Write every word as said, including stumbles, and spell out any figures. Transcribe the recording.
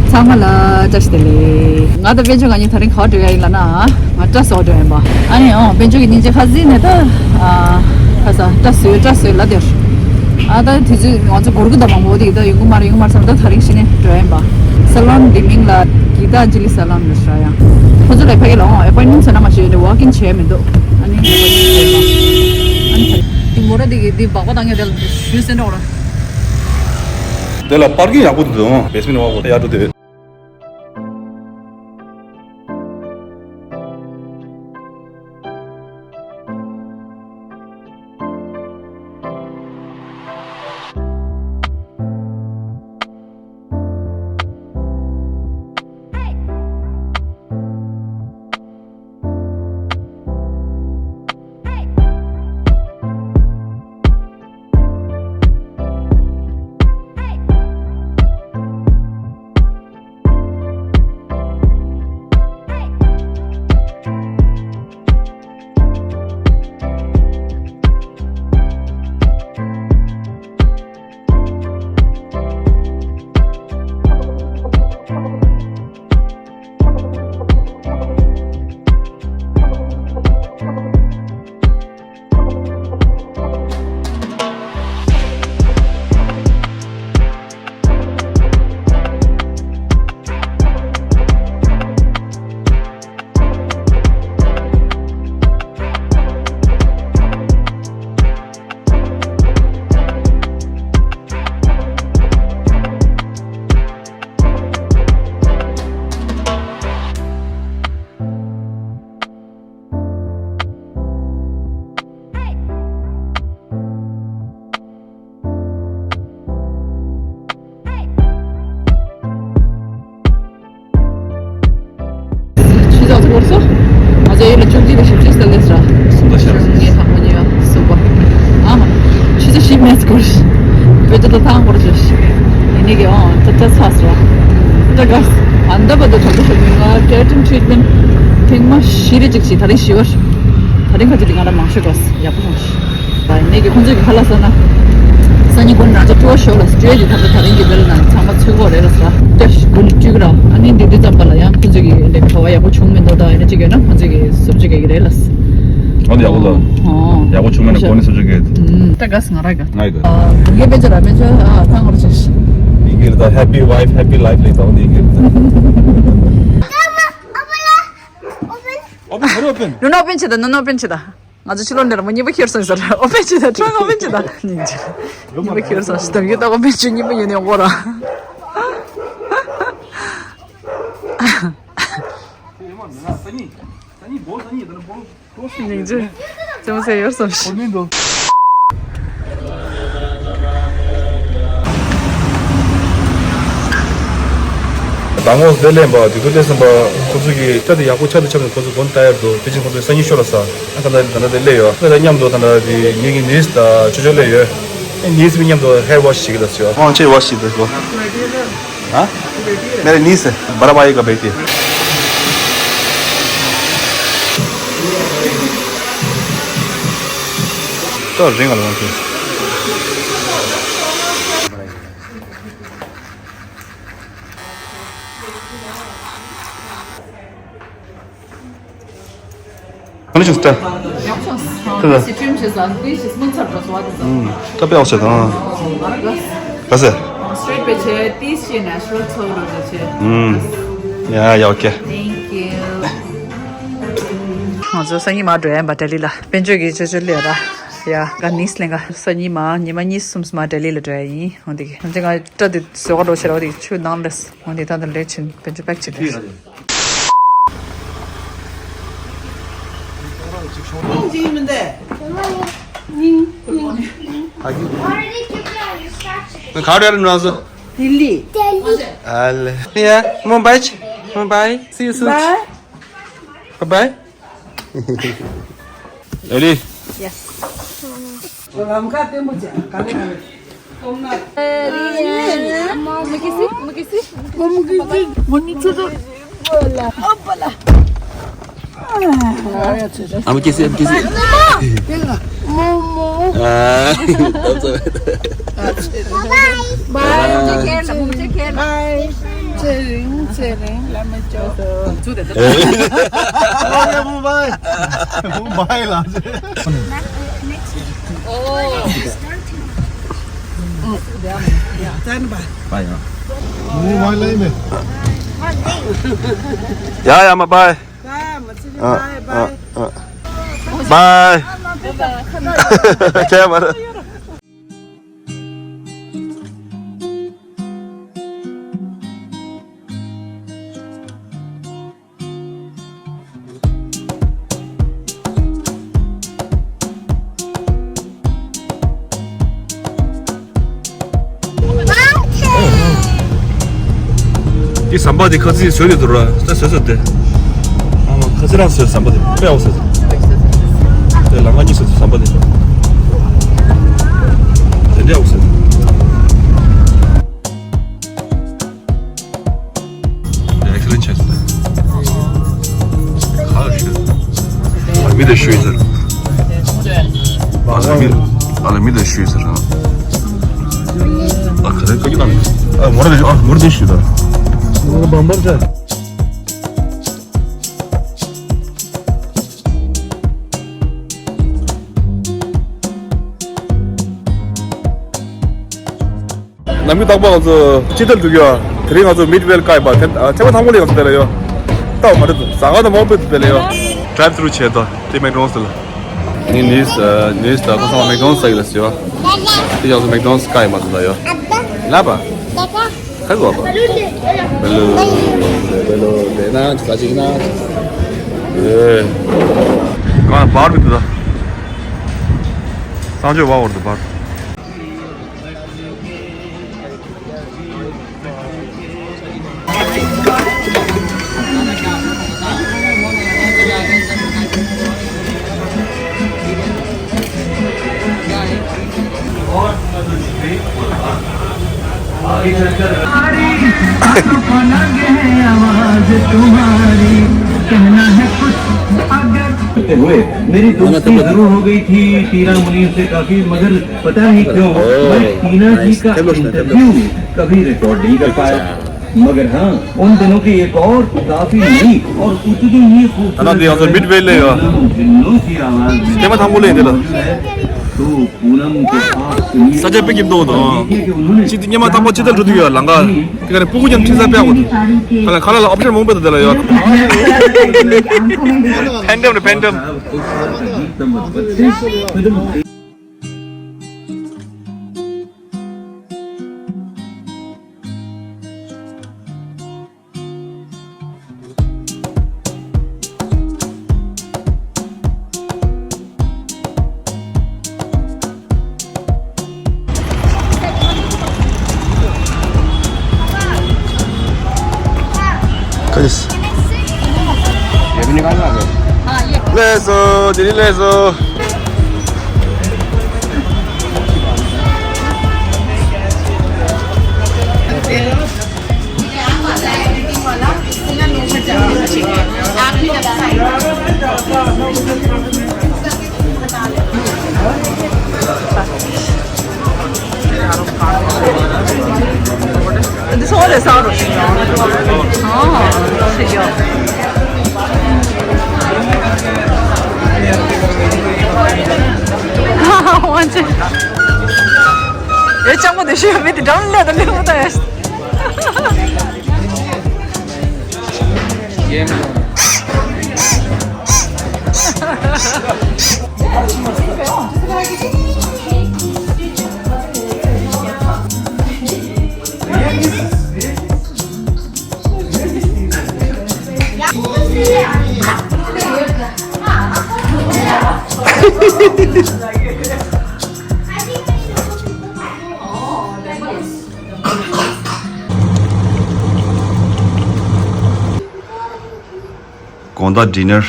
ཚང་མ་ལ་བཀྲ་ཤིས་བདེ་ལེགས། ང་དང་དཔལ་འབྱོར་ང་གཉིས་ད་རིང་ག་པར་འགྲོ་ཡ་ཡིན་ལབ་ན། ང་སྐྲ་བཟོ་འགྲོ་ཡ་ཡིན་པ། ཨ་ནི་ཨོ་དཔལ་འབྱོར་གྱི་སྙིང་རྗེ་ཁ་ཟིན་ནས་ད། ཨ་ཁ་ས་སྐྲ་བཟོས་སྐྲ་བཟོས་ལབ་དེར། ཨ་ད་དུས་ཚོད་ང་ཚོ་སྒོར་གུ་ད་མང་པོ་དེ་ད་ཡོང་གི་མ་རེད་ཡོང་གི་མ་རེད་བསམ། ད་ད་རིང་གཞི་ནས་འགྲོ་ཡ་ཡིན་པ། སཱ་ལོན་འདི་མིང་ལ་གི་ད་ཇི་ལི་སཱ་ལོན་རེད་ཤག་ཡ། ཁོ་ཚོ་ལ་ཕ་གི་ལ་ཨོ་ཨེ་པོའིན་མེན་སོ་ན་མ་ཤེས་ཡོད་ནས་ཝོག་ཨིན་བྱས་མི་འདུག་ཨ་ནི་ཨེ་པོའིན་མེན་བྱས་པ། ཨ་ནི་ད་དེ་མོ་ར་དེ་གི་དེ་སྦག་སྦག་བཏང་ཡ་དེ་ལ་ཞུས་ཟེར་འགྲོ་ར། དེ་ལ་པར་ཀིང་ཡག་པོ་འདུག་དང་བེ་སི་མེན་ཊི་ཝོག་ཡག་འགྲོ་དེ། ཆུ་ཚོད་ཚོད་སྐོར་སོ། ང་ཚོ་ཡུལ་ལ་བཅུ་གཅིག་དང་བཞི་བཅུ་ཟེར་ལས་ར། སུམ་ཅུ་ཞེ་ལྔའི་ཐང་མོ་ཉོ་སུ་བ། ཨ་མ། ཆུ་ཚོད་བཞི་མེད་སྐོར། བོད་ཚོད་ཐང་སྐོར་ཅོ། ཡིན་ནི་གི་ཨོ་ད་ད་ཚ་སོ། ད་ག་ཨ་ད་བ་ད་གྲོང་ཚོ་ཞོག་མི་ང་ཀེ་ར་ཊིན་ཊི་རི་ཊི་མེན་ཊི་ཐེངས་མ་བཞི་རེ་གཅིག་བྱས་ད་རེས་བཞི་བ་ཞིག་ད་རིང་ཁ་ཅིག་དེ་ང་ར་མང་ཤོས་དགོས་ཡག་པོ་བྱུང་ཞིག་ད་ནས་ཀྱི་ཁོང་ཚོས་ཀྱི་ཧ་ལ་ས་ན། སང་ཉིན་དགོང་ནང་ཆ་སྤྲོ་བ་ཤོར་ལ་སྤྲོ་ཡ་ཀྱི་ཐབས་ད་རིང་གི་འདི་ལ་ན་ཚང་མ་ཚུད་གོ་རེད་ལ་ས། སྤྲོ་ཞིག་དགོང་ནས་སྤྲོ་གི་ར། ཨ་ནི་འདི་འདི་ཙམ་པ་ལ་ཡང་ཁོང་ཚོས་ཀྱི་འདི་ག་བ་ཡག་པོ་བྱུང་མི་འདུག་ད་ཡིན་ན་ཅིག་ཡོད་ན་ཁོང་ཚོས་ཀྱི་སུབ་ཅིག་གི་རེད་ལ་ས། ཨ་འདི་ཡག་པོ་ལ། ཨོ། ཡག་པོ་བྱུང་མེད་ན་དགོང་ནས་སུབ་ཅིག་གི། ད་ག་ས་ང་ར་ག་ང་གི་ཨ་དགོང་ཁའི་དཔེ་ཆ་ར་དཔེ་ཆ་ཨ་ཐང་བར་ཆེ་ཤི། ཡིན་གྱི་རེད་ད། Happy wife, happy life ལས་ད་འོ་འདི་ཡིན་གྱི་རེད་ད། Open, very open. ནུ་ནོ་པན་ཆེ་ད། ནུ་ནོ་པན་ཆེ་ད། ང་ཚོ་ཕྱི་ལོགས་འདིར་མོ་གཉིས་པ་ཁྱེར་སོང་ཟེར། ཨོ་པན་ཆེ་ད། ཁྲང་ཨོ་པན་ཆེ་ད། གཉིས་ཆེ། གཉིས་པ་ཁྱེར་སོང་ཞིག་དམ་རྒྱུ་ད་ཨོ་པན་ཆེ་གཉིས་པ་ཡོད་ནས་ཡོང་གོ་ར། སྙིང་རྗེ། ཅུང་ཟད་ཡོད་སོང་ཞིག་དང་པོ་དེ་ལེན་པ་དེ་ཚོ་ལས་ཟིན་པ་ཁོ་ཚོ་གི་སྐྲ་དེ་ཡག་པོ་ཆགས་དུ་ཆགས་ནས་ཁོ་ཚོ་དགོན་ལྟ་ཡར་འགྲོ། དེ་བཞིན་ཁོ་ཚོ་སང་ཉིན་ཤོ་ལ་ས་ཨ་ད་ད་ད་ད་དེ་སླེབས་ཡོད། ཨ་ད་མཉམ་དུ་ད་ད་དེ་ངེད་ཀྱི་ནིས་ད་ཅོ་ཅོ་སླེབས་ཡོད། ཨ་ནིས་མཉམ་དུ་ཧེར་ཝོཤ་བྱེད་ཀྱི་ད་ཟེར། ཨོ་ཅེ་ཝོཤ་བྱེད་ད་གོ། ཨ། मेरी नीस है, बारह भाई का बेटी है। तो रिंग अलग से। ཨ་ནི་ཅུང་ཟད། ཡག་ཤོས། ད་ད། སི་ཀྲིམ་བྱས་ཙང་ཏིས་ཞིག་སྨིན་ཚར་འགྲོ་སོང་བ་དེ་ཚོ། ཨུམ། ད་དཔེ་ཡག་ཤོས་དང་། ཨ་ར་ག་ག་ཟེ། སི་ཊེ་ཊི་བྱས་ཏིས་ཞིག་ནེ་ཅུ་རལ་ཚོགས་འགྲོ་འགྲོ་བྱས། ཨུམ། ཡ་ཡ་ཨོ་ཀེ། Thank you. ང་ཚོ་སང་ཉིན་མ་འགྲོ་ཡ་ཡིན་པ་ལྡི་ལི་ལ། དཔལ་འབྱོར་གྱི་ཅོ་ཅོ་སླེབས་ར། ཡ་ག་ནིས་ལེན་ག་སང་ཉིན་མ་ཉི་མ་གཉིས་གསུམ་མ་ལྡི་ལི་ལ་འགྲོ་ཡ་ཡིན། འོ་དེ་གི་ང་ཚོ་ང་སྐྲ་དེ་བཟོ་ག་འགྲོ་ཕྱིར་ར། འོ་དེ་གི་ཆུ་ནང་ལ་འོ་དེ་ད་ད་ལས་ཕྱིན་དཔལ་འབྱོར་པེག་བྱེད་དེ། ཁ་རེ་ནང་སོ། ལྡི་ལི། ཨ་ལེ། ཡ། མུམ་བྷའི། མུམ་བྷའི། See you soon. Bye. Bye bye. ཨེ་ལི། Yes. ལམ་ཁ་བརྟན་པོ་བྱས། ག་ལེ་ག་ལེ། I'm kissing, I'm kissing. Momo. Ah, that's all right. Bye. Bye. Bye. ཚེ་རིང་ཚེ་རིང་བླ་མ་མཆོག་ཚུ་དེ་ཨེ། མུམ་བྷའི། མུམ་བྷའི་ལ། ཡ་ཡ་མ་བྷའི། བྷའི། ཁྱེད་མ་རེད། འདི་ཟམ་པ་འདི་ཁ་ཚིག་བཟོས་ཏེ་འདུག་ར། ད་བཟོས་བཟོས་ཏེ། ཨ་མ་ཁ་ཚིག་རང་བཟོས་ཟམ་པ་འདི་དཔེ་ཡག་བཟོས་ཏེ། དེ་ལ་ང་གཉིས་བཟོས་ཏེ་ཟམ་པ་འདི། དེ་འདྲ་ཡག་བཟོས་ཏེ། ཨེག་སི་རེན་ཆེ་སོང་། ཁ་ཤི། ཨ་མི་དེ་ཤི་ཟེར། ཨ་ལ་མི་ཨ་ལ་མི་དེ་ཤི་ཟེར། ཨ་ཁ་རེ་ཁ་ཡི་ནང་ཨ་མོ་རེ་ཨ་མོ་རེ་ཤི་ད། མོ་རེ་བམ་བམ་ཆ། ནམ་རྒྱུན་རྟག་པར་ང་ཚོ་ཅི་ཐལ་འགྲོ་གི་ཡོད། དེ་རིང་ང་ཚོ་མིད་ཝེལ་བཀག་ཡིན་པ་དེ་ཨ་ཐེངས་མ་དང་པོ་ལས་ང་ཚོ་དེ་ལ་ཡོད། ལྟ་བ་མ་རེད་འདུག་ཟ་ཁང་དང་མང་པོ་དེ་ལ་ཡོད། ཌ་རའེབ་ཐུ་རུ་བྱས་ཏོ་དེ་མེག་ཌོ་ནལ་ཌི་ལ། ནི་ནིས་ནིས་ད་ཁོ་ཚང་མ་མེག་ཌོ་ནལ་ཌི་ཟ་གི་ལ་ཟེར་བ། དེ་ཡང་ཚོ་མེག་ཌོ་ནལ་ཌི་བཀག་ཡིན་པ་ཚོ་ད་ཡོད། ལབ་པ། ཁ་གོ་བ། བེ་ལུ་བེ་ལུ་དེ་ན་ཅི་ཟ་ཅིག་ན། ཨེ། གང་བར་མི་འདུག་ད། གསང་སྤྱོད་བར་བར་དུ་བར། हुए। मेरी दोस्ती जरूर हो गई थी टीना मुनीर से काफी, मगर पता नहीं क्यों मैं टीना जी का इंटरव्यू कभी रिकॉर्ड नहीं कर पाया। मगर हाँ, उन दिनों की एक और काफी नई और उतनी ही खूबसूरत ཐ་ན་འདི་ང་ཚོ་མིད་ཝེ་ལ་ཡོད། पूनम ढिल्लों की आवाज में ཐེངས་མ་དང་པོ་ལས་འདི་ལ། मौजूद है। तो पूनम के पास सुनिए। ས་ཆ་དཔེ་སྐྱིད་འདུག་དང་། ཅི་སྟེ་སྔོན་མ་ཐག་པ་ཅི་ལྟར་འགྲོ་དུས་ཡོད་ལ་འགའ། དེ་ག་ནས་སྤུ་གུ་མཉམ་འཁྲིད་ས་དཔེ་ཡག་པོ་འདུག་ཁ་ལ་ཁ་ལ་ལ་ཨོབ་ཤན་མང་པོ་འདུག་དེ་ལ་ཡོད། ཕེན་ཌམ་རེད་ཕེན་ཌམ། ལེགས་སོ། དེ་རིང་ལེགས་སོ། འདི་ཚོ་ལས་ས་རུ། ཨོ། ཤི་ཡོ། ཧ་ཧ། ཝང་ཅི། ཨེ། ཅང་མོ་དེ་ཤི་ཡོ་མི་དེ་འགྲམ་ལ་དང་ལེ་མོ་ད་ཡ། དགོང་དག་ཌི་ནར།